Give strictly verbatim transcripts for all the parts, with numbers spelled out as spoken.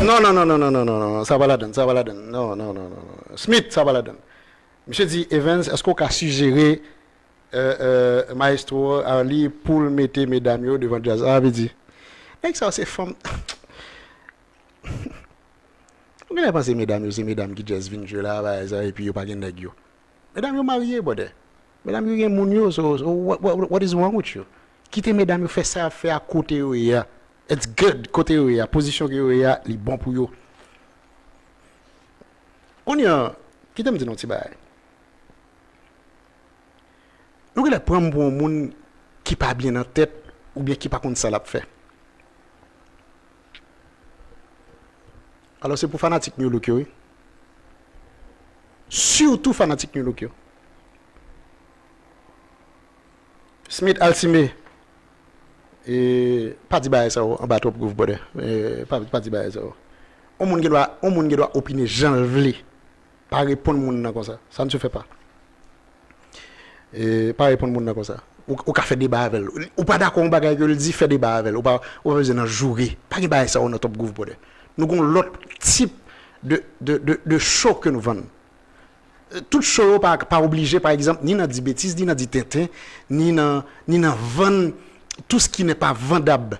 Non, non, non, non, non, non, non, non, sa pa ladann, sa pa ladann. Non, non, non, non, non. Smith, sa pa ladann. Misye di, Evans, èske w ka sijere euh, euh, Maestro a li pou l mete medam yo devan djaz. Sa vle di, nèg sa yo se fanm. Ou genlè panse medam yo se medam ki just vin jwe la, bagay sa, epi yo pa gen nèg yo. Medam yo marye, brother. Medam yo gen moun yo, so, so what, what, what is wrong with you? Kite medam yo fè sa y ap fè a kote yo ye a. It's good kote yo ye a. Pozisyon ke yo ye a, li bon pou yo. Kounye a, kite m di nou ti bagay. Nou genlè pran m pou yon moun ki pa byen nan tèt oubyen ki pa konn sa l ap fè. Alò, se pou fanatik New Look yo, wi. Sitou fanatik New Look yo. Smith Alcime, e, pa di bagay sa yo anba Top Groove, brother. E, pa, pa di bagay sa yo. Yon moun gen dwa, yon moun gen dwa opine jan l vle. Pa reponn moun nan konsa. Ça ne se fait pas. E, pa reponn moun nan konsa. Ou, ou ka fè deba avè l. Ou pa dakò yon bagay ke l di, fè deba avè l. Ou pa, ou pa bezwen nan joure. Pa gen bagay sa yo nan Top Groove, brother. Nou gon lòt tip de, de, de, de show ke nou vann. Tout show yo pa, pa oblije, pa egzanp, ni nan di betiz, ni nan di tenten, ni nan, ni nan vann tout ce qui n'est pas vendable.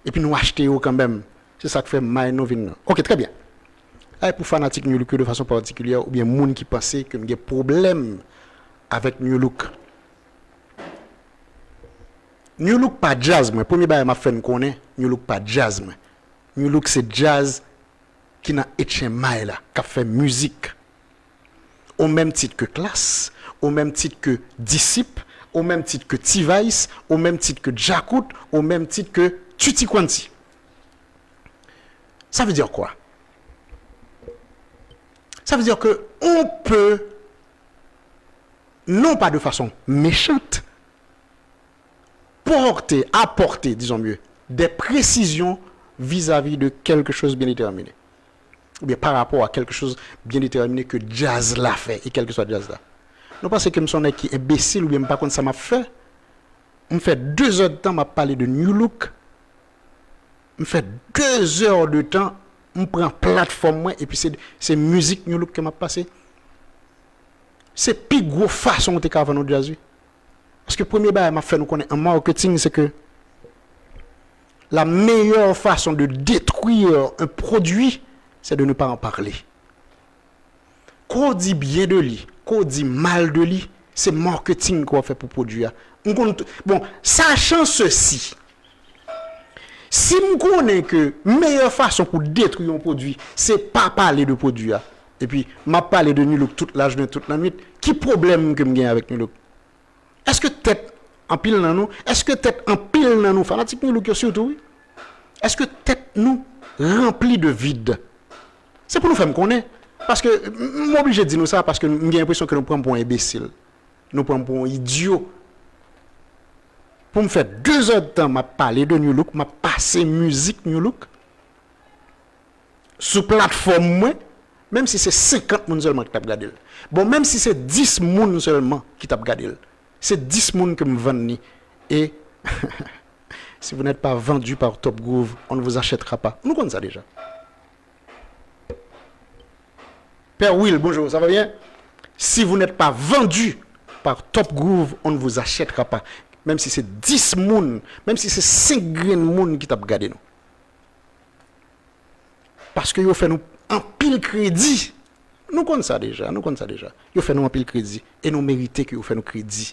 Epi nou achte yo kanmenm. Se sa k fè may nou vin nan. Ok, trè byen. Ay, pou fanatik New Look yo de fason patikilyè, oubyen moun ki panse ke m gen pwoblèm avèk New Look. New Look pa djaz mwen. Premye bagay m ap fè n konnen, New Look pa djaz mwen. New Look se djaz ki nan H M I la, k ap fè mizik. Au même titre que Klass, au même titre que Disip, au même titre que T-Vice, au même titre que Djakout, au même titre que Tutti Quanti. Ça veut dire quoi? Ça veut dire que on peut, non pas de façon méchante, porter, apporter, disons mieux, des précisions vis-à-vis de quelque chose bien déterminé. Oubyen pa rapò a quelque chose bien déterminé ke djaz la fè, e kèlkeswa djaz la. Nou panse ke m se yon nèg ki enbesil oubyen m pa konn sa m ap fè? M fè de zè de tan m ap pale de New Look. M fè de zè de tan, m pran platfòm mwen, epi se, se mizik New Look ke m ap pase. Se pi gwo fason w te ka vann yon djaz, wi. Paske premye bagay m ap fè nou konnen an marketing, se ke la meilleure façon de détruire un produit, c'est de ne pas en parler. Ke w di byen de li, ke w di mal de li, se marketing ke w ap fè pou pwodui a. M konn tou, bon, sachant ceci, si m konnen ke meyè fason pou detwi yon pwodui, se pa pale de pwodui a, epi m ap pale de New Look tout lajounen, tout lannwit, ki pwoblèm ke m gen avèk New Look? Èske tèt anpil nan nou, èske tèt anpil nan nou, fanatik New Look yo sitou, wi, èske tèt nou ranpli de vid? Se pou nou fè m konnen. Paske m, m oblije di nou sa, paske m gen enpresyon ke nou pran m pou yon enbesil. Nou pran m pou yon idyo. Pou m fè de zè de tan, m ap pale de New Look, m ap pase mizik New Look sou platfòm mwen, menm si se senkant moun sèlman ki t ap gade l. Bon, menm si se dis moun sèlman ki t ap gade l, se dis moun ke m vann li. E si vous n'êtes pas vendu par Top Groove, on ne vous achètera pas. Nou konn sa deja. Père Will, bonjour, ça va bien? Si vous n'êtes pas vendu par Top Groove, on ne vous achètera pas. Menm si se dis moun, menm si se senk grenn moun ki t ap gade nou. Paske yo fè nou anpil kredi. Nou konn sa deja, nou konn sa deja. Yo fè nou anpil kredi. E nou merite ke yo fè nou kredi.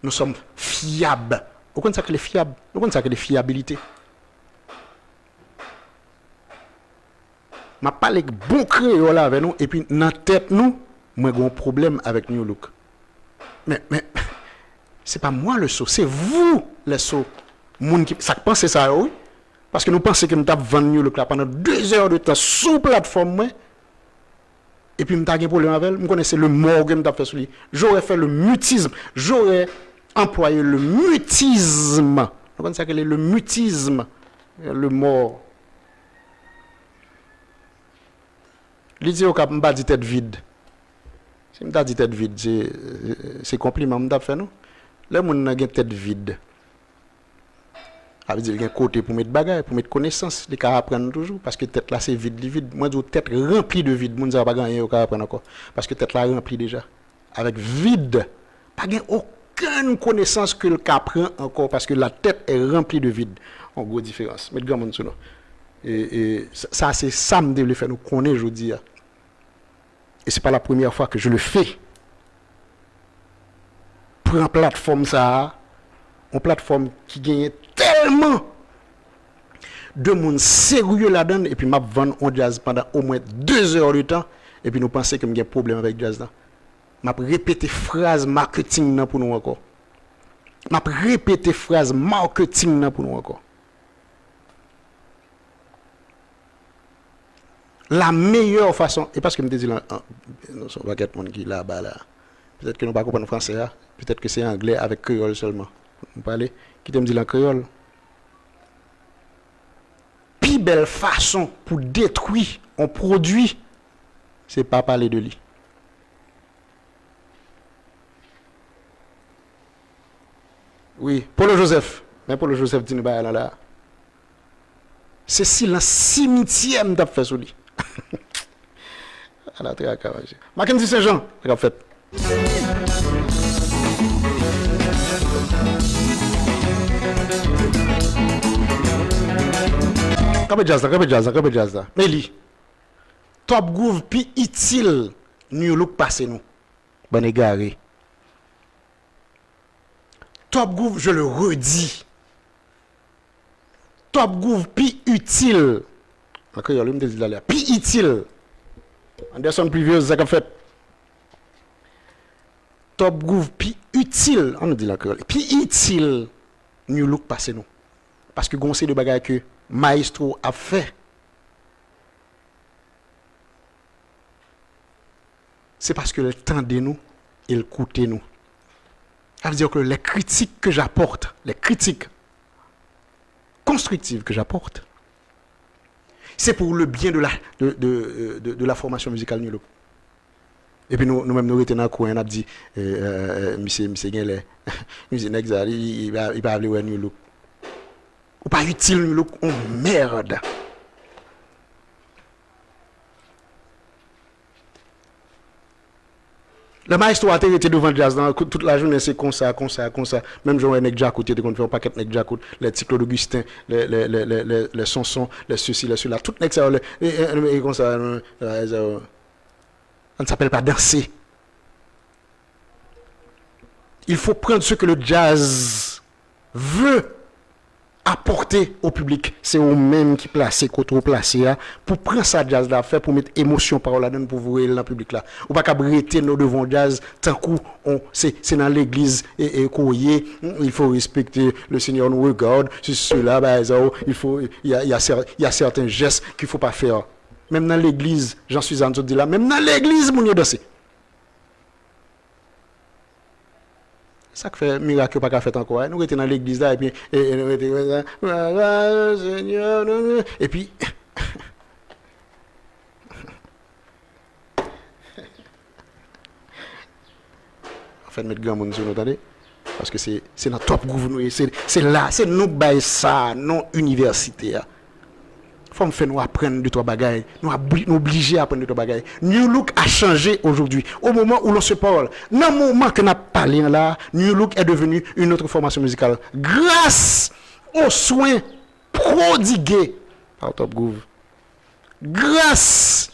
Nous sommes fiables. Ou konn sa k rele fyab? Nou konn sa k rele fyabilite. M ap pale bon kreyòl avè nou, epi nan tèt nou, mwen gen yon pwoblèm avèk New Look. Men, men, c'est pas moi le sot, c'est vous les sots. Moun ki, sa k panse sa yo, wi. Paske nou panse ke m t ap vann New Look la pandan de zè de tan sou platfòm mwen, epi m ta gen pwoblèm avè l, m konnen se le mort ke m t ap fè sou li. J'aurais fait le mutisme, j'aurais employé le mutisme. Nou konn sa k rele le mutisme, le mort. Li di, okap, m pa di tèt vid. Si m ta di tèt vid, se, se konpliman m t ap fè nou. Lè moun nan gen tèt vid, Sa vle di l gen kote pou met bagay, pou met konesans. Li ka aprann toujou, paske tèt la se vid li vid. Mwen di w, tèt ranpli de vid. Moun sa yo pa gen anyen yo ka aprann ankò. Paske tèt la ranpli deja. Avèk vid, pa gen okenn konesans ke l ka pran ankò, paske la tête est remplie de vide. Yon gwo diferans. Met granmoun sou nou. E, e, sa, sa se sa m te vle fè nou konnen jodi a. Et c'est pas la première fois que je le fais. Pran platfòm sa a, yon platfòm ki genyen tèlman de moun serye ladan l, epi m ap vann yon djaz pandan omwen de zè de tan, epi nou panse ke m gen pwoblèm avèk djaz la. M ap repete fraz maketing nan pou nou ankò. M ap repete fraz maketing nan pou nou ankò. La meilleure façon, e paske m te di l an, an, se yon pakèt moun ki laba la. Petèt ke nou pa konprann fransè a, petèt ke se anglè avèk kreyòl sèlman nou pale. Kite m di l an kreyòl. Pi bèl fason pou detwi yon pwodui, se pa pale de li. Wi, Polo Joseph. Men Polo Joseph di nou bagay lan la. Se silans simityè m t ap fè sou li. Ala traka, mesye. Mackendy Saint Jean, sa k ap fèt? Kanpe djaz la, kanpe djaz la, kanpe djaz la. Men li. Top Groove pi itil Nu Look pase nou. Bann egare. Top Groove, je le redis. Top Groove pi itil. An kreyòl, wi, m te di l talè. Pi itil. Anderson Pluviose, sa k ap fèt? Top Groove pi itil, an nou di l an kreyòl. Pi itil Nu Look pase nou. Paske gon seri de bagay ke Maestro ap fè. Se paske l tande nou e l koute nou. Ça veut dire que les critiques que j'apporte, les critiques constructives que j'apporte, c'est pour le bien de la, de, de, de, de la formation musicale Nu Look. Epi nou, nou menm nou rete nan kwen, n ap di, eh, eh, eh, misye, misye genlè, misye nèg sa, li, li, li pa, li pa vle wè Nu Look. Ou pa itil Nu Look, on merde. Lè maestro a te rete devan djaz lan, tout lajounen se konsa, konsa, konsa. Menm jan w wè nèg djakout, yo te konn fè yon pakèt nèg djakout. Lè Ti Claude Augustin, lè, lè, lè, lè, lè, lè Sonson, lè sesi, lè sela. Tout nèg sa yo, lè, e, e, e, e konsa, e, e, e, ann sa pèl pa danse. Il faut prendre ce que le jazz veut apporter au public. Se ou menm ki plase kote ou plase a pou pran sa djaz la ap fè, pou met emosyon pa w ladan l, pou voye l nan piblik la. Ou pa kab rete nan devan djaz tankou on, se, se nan legliz e, e, ke w ye. Il faut respecter le Seigneur, nous regarde, ceci, cela, bagay sa yo, il faut, il y a, il y a cer-, il y a certains gestes qu'il faut pas faire. Menm nan legliz, Jean Suzanne sot di la, menm nan legliz moun yo danse. Sa k fè mirak yo pa ka fèt ankò a? Nou rete nan legliz la, epi, e, e, nou rete konsa, Senyè, nou, nou, epi, anfen, met granmoun sou nou, tande? Paske se, se nan Top Groove nou ye, se, se la, se nou k bay sa non inivèsite a. Fò m fè nou aprann de twa bagay. Nou abli-, nou oblije aprann de twa bagay. Nu Look a changé aujourd'hui. Au moment où l'on se parle, nan moman ke n ap pale an la, Nu Look est devenu une autre formation musicale. Grâce aux soins prodigués par Top Groove. Grâce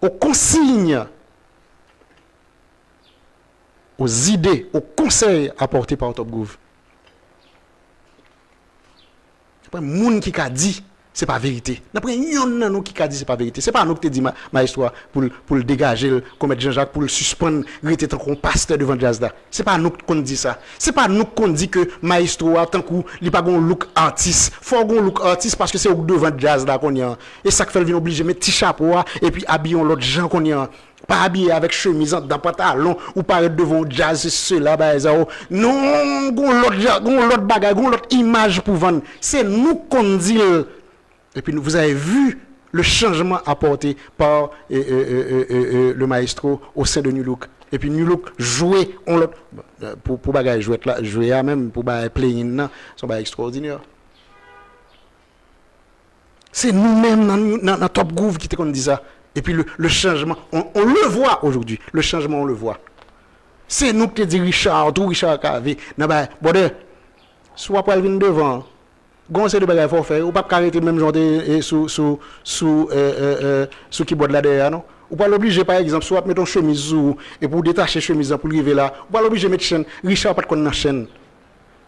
aux consignes, aux idées, aux conseils apportés par Top Groove. N ap pran moun ki ka di se pa verite. N ap pran yonn nan nou ki ka di se pa verite. Se pa nou ki te di ma-, maestro a pou l, pou l degaje l, Komèt Jean Jacques, pou l sispann rete tankou yon pastè devan djaz la. Se pa nou k konn di sa. Se pa nou k konn di ke maestro a, tankou li pa gen yon look atis. Fò w gen yon look atis paske se ou k devan djaz la kounye a. E sa k fè l vin oblije met ti chapo a, epi abiye yon lòt jan kounye a. Pa abiye avèk chemiz anndan, pantalon, ou parèt devan yon djaz, se sela, bagay sa yo. Non, gon lòt jan, gon lòt bagay, gon lòt imaj pou vann. Se nou k konn di l. Epi nou, vous avez vu le changement apporté par, e, e, le maestro au sein de Nu Look. Epi Nu Look jwe on lòt, pou, pou bagay jwèt la, jwe a menm, pou bagay play-in nan, se yon bagay ekstwòdinè. Se nou menm nan, nan, nan Top Groove ki te konn di sa. Epi le, le changement, on, on le voit aujourd'hui. Le changement, on le voit. Se nou ki te di Richard, tou Richard Cavé, nan bagay. Brother, si w ap pral vin devan, gon seri de bagay fò w fè, ou p ap ka rete menm jan w te, e, sou, sou, sou, e, e, e, sou kibòd la dèyè a, non. Ou pral oblije, pa egzanp, si w ap mete yon chemiz sou ou, epi w detache chemiz lan pou l rive la, ou pral oblije met chèn. Richard pa t konn nan chèn.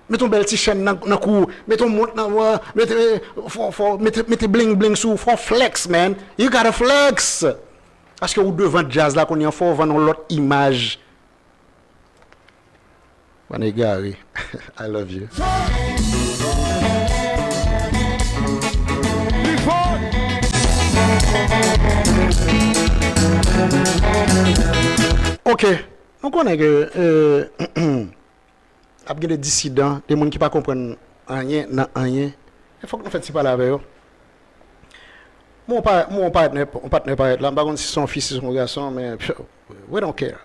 Mete yon bèl ti chèn nan, nan kou, mete yon mont nan, mete, fò, fò, mete, mete bling bling sou ou, fò w flex, man. You gotta flex! Paske ou devan djaz la kounye a, fò w vann yon lòt imaj. Bann egare. I love you. Ok, nou konnen ke, euh, ap gen de disidan, de moun ki pa konprann anyen nan anyen. E fòk nou fè ti pale avè yo. Mwen, yon pa-, mwen, yon patnè, yon patnè parèt la, m pa konn si se yon fi, si se yon gason, men pff, we don't care.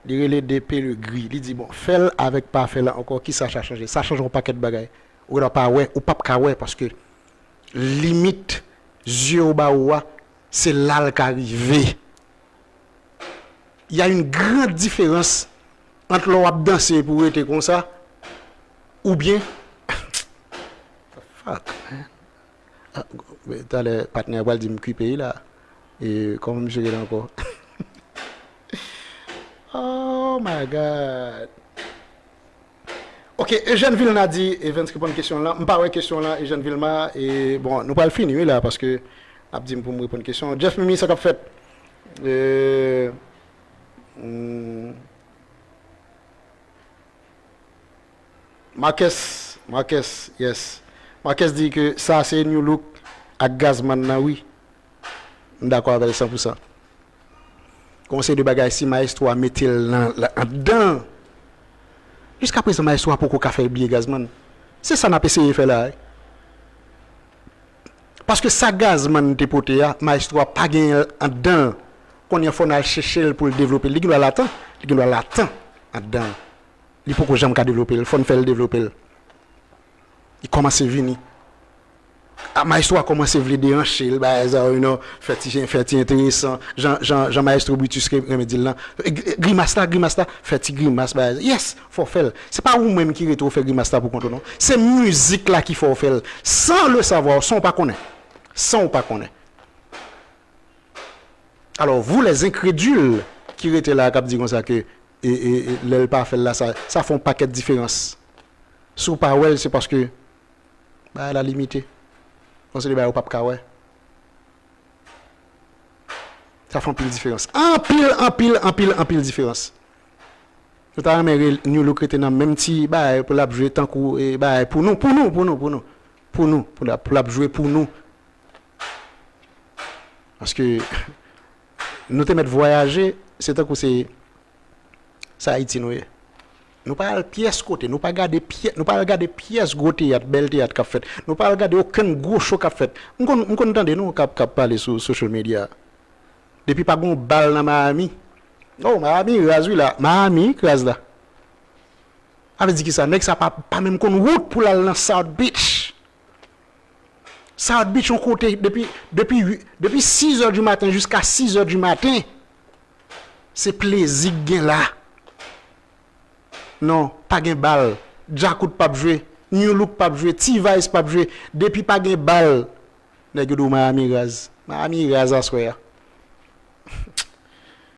Li rele De Pellegri. Li di, bon, fè l avèk pa fè l ankò, kisa sa chanje? Sa chanje yon pakèt bagay. Ou gentan pa wè, ou p ap ka wè, paske limit zye w ba ou a, se la l ka rive. Y a une grande différence ant lè w ap danse epi w rete konsa, oubyen, fuck, man. Ah, talè, patnè a pral di m ki peyi la. E kòman misye rele ankò? Oh my God. Ok, Eugène Vilma di, Evens reponn kesyon lan. M pa wè kesyon lan, Eugène Vilma. E, bon, nou pral fini, wi, la, paske n ap di m pou m reponn kesyon. Jeff Mimi, sa k ap fèt? E, hmm. Marques, Marques, yes. Marques di ke sa se Nu Look ak Gazman nan, wi. M dakò avè l san pou san. Gon seri de bagay, si maestro a mete l nan, la, anndan. Jiskaprezan, maestro a poko ka fè l bliye Gazman. Se sa n ap eseye fè la, wi. Paske sa Gazman te pote a, maestro a pa genyen l anndan l. Kounye a fò n al chèche l pou l devlope l. Li gendwa latan, li gendwa latan anndan l. Li poko janm ka devlope l, fò n fè l devlope l. Li kòmanse vini. A, maestro a kòmanse vle deranche l, bagay sa yo, you know, fè ti, fè ti enteresan, jan, jan, jan maestro Brutus re-, renmen di l lan. E, gri-, grimas la, grimas la, fè ti grimas, bagay. Yes, fò w fè l. Se pa ou menm ki rete w fè grimas la pou kont ou, non. Se mizik la ki fè w fè l. Sans le savoir, san w pa konnen. San w pa konnen. Alors, vous les incrédules ki rete la k ap di konsa ke, e, e, e, lè l pa fè l la, sa, sa fè yon pakèt diferans. Si w pa wè l, se paske bagay la limite. Gon seri de bagay ou p ap ka wè. Sa fè anpil diferans. Anpil, anpil, anpil, anpil diferans. Nou ta renmen re-, Nu Look rete nan menm ti bagay pou l ap jwe tankou, e, bagay pou nou, pou nou, pou nou, pou nou. Pou nou, pou l ap, pou l ap jwe pou nou. Paske nou te mèt vwayaje, se tankou se, se Ayiti nou ye. Nou pa al pyès kote, nou pa gade pyè-, nou pa al gade pyès gwo teyat, bèl teyat k ap fèt. Nou pa al gade okenn gwo cho k ap fèt. M konn, m konn tande nou k ap, k ap pale sou social media. Depi pa gon bal nan Miami. Oh, Miami raz wi la. Miami raz la. Sa vle di kisa? Nèg sa pa, pa menm konn wout pou l al nan South Beach. South Beach yon kote depi, depi, depi sizè di maten jiska sizè di maten. Se plezi k gen la. Non, pa gen bal. Djakout p ap jwe. Nu Look p ap jwe. T-Vice p ap jwe. Depi pa gen bal, nèg yo di w Miami raz. Miami raz aswè a.